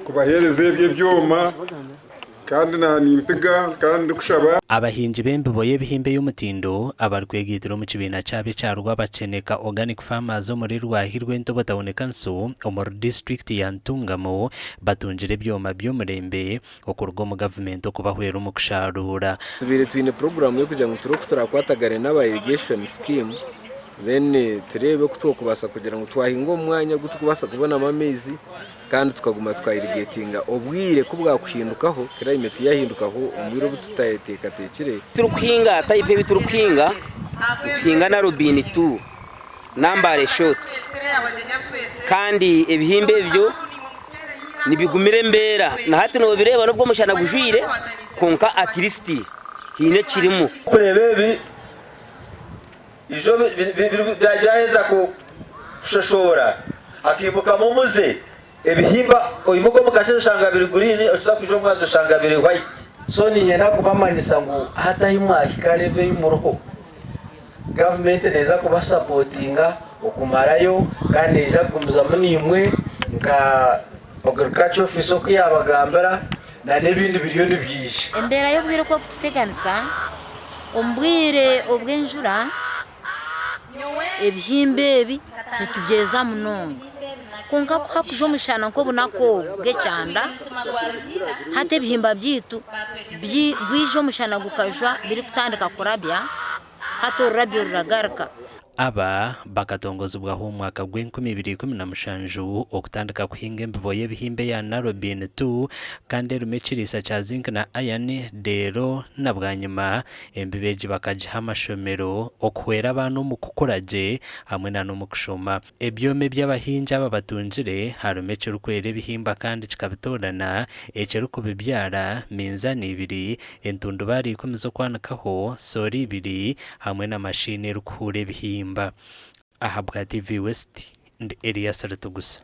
Kubaheereza ebyo ebyoma kandi na nimpiga kandi ndikushaba. Abahingi b'embibo y'ebihimba ey'omutindo abarikwegaitira omu kibiina kyabo ekya Rwabacheneka Organic Farmers omuri Rwahi Rwentobo Tawuni Kanso omuri disiturikiti ya Ntungamo batungire ebyoma by'omurembe okuruga omu gavumenti okubahwera omu kusharuura. Tubaire twine puroguraamu y'okugira ngu turebe oku turakwatagane n'aba irrigation scheme then tureebe oku twokubaasa kugira ngu twahinga omu mwanya ogu turikubaasa kubonamu amaizi kandi tukaguma tuka irrigatinga obwire ku bwakuhindukaho, climate yahindukaho omu bwire obu tutayeteekateekire. Turikuhinga type ebi turikuhinga nituhinga na robini tu nambare short kandi ebihimba ebyo nibigumira embeera na hati nobireeba nobwo omushana gujwire kwonka at least haine ekirimu. Kureeba ebi ijo byaheza kushoshoora hakaimukamu omuze, ebihimba oimuka omu kasheeshe oshanga biri green okiza kwija omu mwazyo oshanga biri white. So niinyenda kubamanyisa ngu hati ahi mwahika level ei muriho, gavumenti neeza kubasapotinga okumarayo kandi neija kugumizamu naimwe nka Agriculture Officer oku yaabagambira na n'ebindi biriyo nibyija. Embeera y'obwire oku erikututeganisa, omu bwire obw'enjura ebihimba ebi nitubyeza munonga kwonka ku hakuja omushana nk'obunaku obu bw'ekyanda hati ebihimba byaitu gwija omushana gukajwa birikutandika kurabya hati orurabyo ruragaruka. Aba bakatongozibwaho omu mwaka gw'enkumi ibiri 17 okutandika kuhinga embibo y'ebihimba eya Narrow Bean Two kandi erimu ekiriisa kya zinc na iron reero na bwanyima embibo egi bakagiha amashomero okuhwera abaana omu kukura gye hamwe na n'omu kushoma. Ebyoma ebi abahingi aba batungire harimu ekirikwera ebihimba kandi kikabitoorana, ekirikubibyara, minzaani ibiri, entundubaare ikumi z'okwanikaho, soora ibiri hamwe na mashiini erikuhuura ebihimba. Ahabwa TV West, ndi Elias Ritugusa.